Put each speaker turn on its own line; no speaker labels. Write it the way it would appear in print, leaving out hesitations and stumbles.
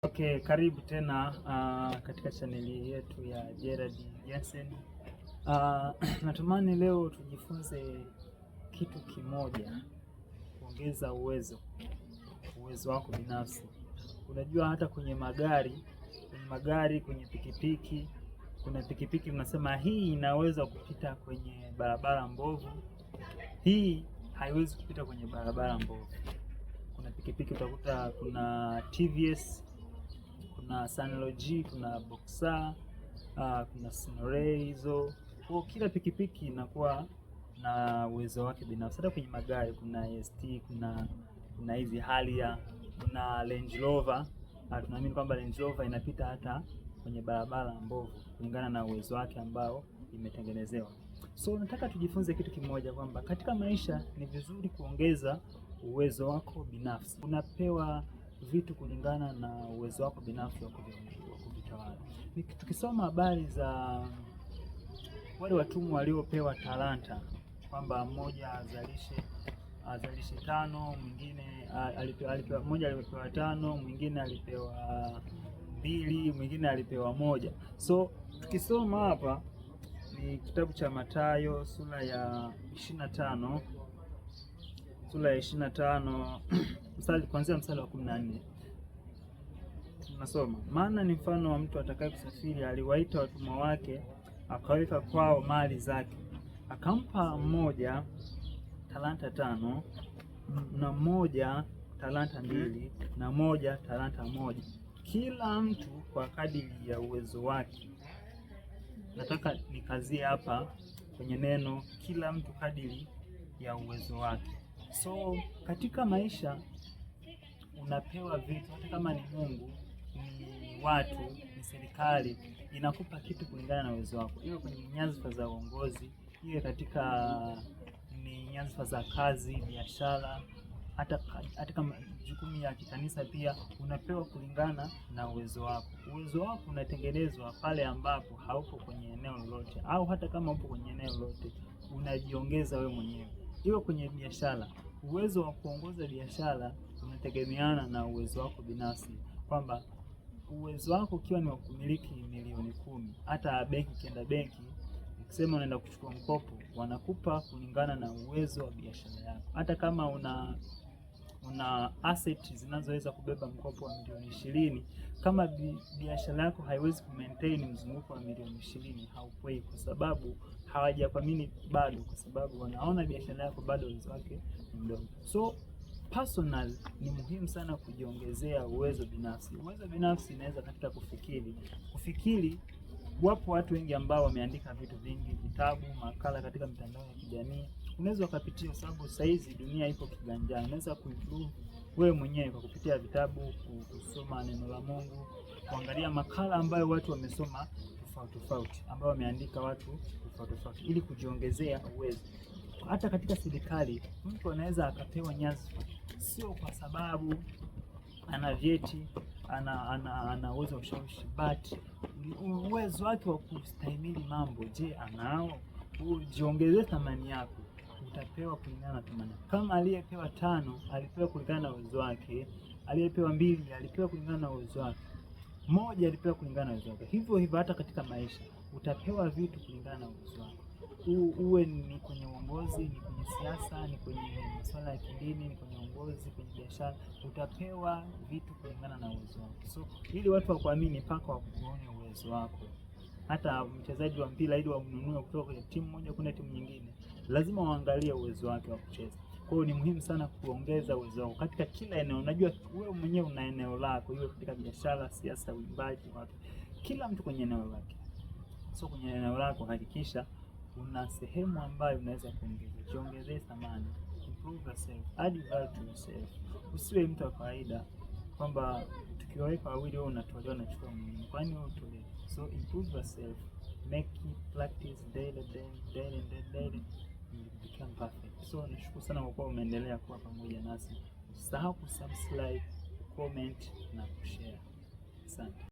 Okay, karibu tena katika chaneli yetu ya Gerald Jensen. Natamani leo tujifunze kitu kimoja, kuongeza uwezo wako binafsi. Unajua hata kwenye magari, kwenye pikipiki, kuna pikipiki unasema hii inaweza kupita kwenye barabara mbovu, hii haiwezi kupita kwenye barabara mbovu. Kuna pikipiki utakuta kuna TVS, kuna Sunlow G, kuna Boxer, kuna Snoray hizo. Kwa kila pikipiki inakuwa na uwezo wake binafsi. Hata kwenye magari kuna ST, kuna hizi Harrier, kuna Range Rover. Tunaamini kwamba Range Rover inapita hata kwenye barabara mbovu kulingana na uwezo wake ambao imetengenezewa. So nataka tujifunze kitu kimoja kwamba katika maisha ni vizuri kuongeza uwezo wako binafsi. Unapewa vitu kulingana na uwezo wako binafsi wa kuvitawala. Tukisoma habari za wale watumwa waliopewa talanta kwamba mmoja azalishe tano, mwingine alipewa, mmoja alipewa tano, mwingine alipewa mbili, mwingine alipewa moja. So tukisoma hapa ni kitabu cha Mathayo sura ya 25, sura ya 25 mstari kuanzia mstari wa 14 tunasoma, maana ni mfano wa mtu atakaye kusafiri, aliwaita watumwa wake, akaweka kwao mali zake, akampa mmoja talanta tano na mmoja talanta mbili na moja talanta moja, kila mtu kwa kadiri ya uwezo wake. Nataka nikazie hapa kwenye neno kila mtu kadiri ya uwezo wake. So katika maisha unapewa vitu, hata kama ni Mungu, ni watu, ni serikali, inakupa kitu kulingana na uwezo wako, iwe kwenye nyadhifa za uongozi, iwe katika ni nyadhifa za kazi, biashara, hata kama jukumu ya kikanisa pia unapewa kulingana na uwezo wako. Uwezo wako unatengenezwa pale ambapo haupo kwenye eneo lolote, au hata kama upo kwenye eneo lolote unajiongeza wewe mwenyewe. Iwe kwenye biashara, uwezo wa kuongoza biashara unategemeana na uwezo wako binafsi, kwamba uwezo wako ukiwa ni wa kumiliki milioni 10, hata benki, ukienda benki ukisema unaenda kuchukua mkopo, wanakupa kulingana na uwezo wa biashara yako. Hata kama una asset zinazoweza kubeba mkopo wa milioni 20, kama biashara yako haiwezi kumaintain mzunguko wa milioni 20, haukwei, kwa sababu hawajakuamini bado, kwa sababu wanaona biashara yako bado uwezo wake ni mdogo. So personal ni muhimu sana kujiongezea uwezo binafsi. Uwezo binafsi inaweza katika kufikiri. Kufikiri, wapo watu wengi ambao wameandika vitu vingi, vitabu, makala katika mitandao ya kijamii. Unaweza ukapitia, kwa sababu sasa hizi dunia ipo kiganjani. Unaweza kuimprove wewe mwenyewe kwa kupitia vitabu, kusoma neno la Mungu, kuangalia makala ambayo watu wamesoma tofauti tofauti, ambao wameandika watu tofauti tofauti, ili kujiongezea uwezo. Hata katika serikali mtu anaweza akapewa nyadhifa, sio kwa sababu ana vyeti, ana uwezo wa ushawishi, but uwezo wake wa kustahimili mambo, je, anao? Ujiongezee thamani yako, utapewa kulingana na thamani. Kama aliyepewa tano alipewa kulingana na uwezo wake, aliyepewa mbili alipewa kulingana na uwezo wake, moja alipewa kulingana na uwezo wake. Hivyo hivyo hata katika maisha utapewa vitu kulingana na uwezo wako. Uwe ni kwenye uongozi, ni kwenye siasa, ni kwenye masuala ya kidini, ni kwenye uongozi, kwenye biashara, utapewa vitu kulingana na uwezo wako. So ili watu wakuamini, mpaka wakuone uwezo wako. Hata mchezaji wa mpira ili wamnunue kutoka kwenye timu moja kwenda timu nyingine, lazima waangalie uwezo wake wa kucheza. Kwa hiyo ni muhimu sana kuongeza uwezo wako katika kila eneo. Unajua wewe mwenyewe una eneo lako, iwe katika biashara, siasa, uimbaji, wapi, kila mtu kwenye eneo lake. So kwenye eneo lako hakikisha una sehemu ambayo unaweza kuongeza, jiongezee thamani, improve yourself, add value to yourself. Usiwe mtu wa kawaida kwamba tukiwaweka wawili wewe unatolewa unachukua mwingine, kwani wewe utolewe? So improve yourself, make it practice daily, daily, daily, daily, daily, you become perfect. So nashukuru sana kwa kuwa umeendelea kuwa pamoja nasi. Usisahau kusubscribe, comment na kushare. Asante.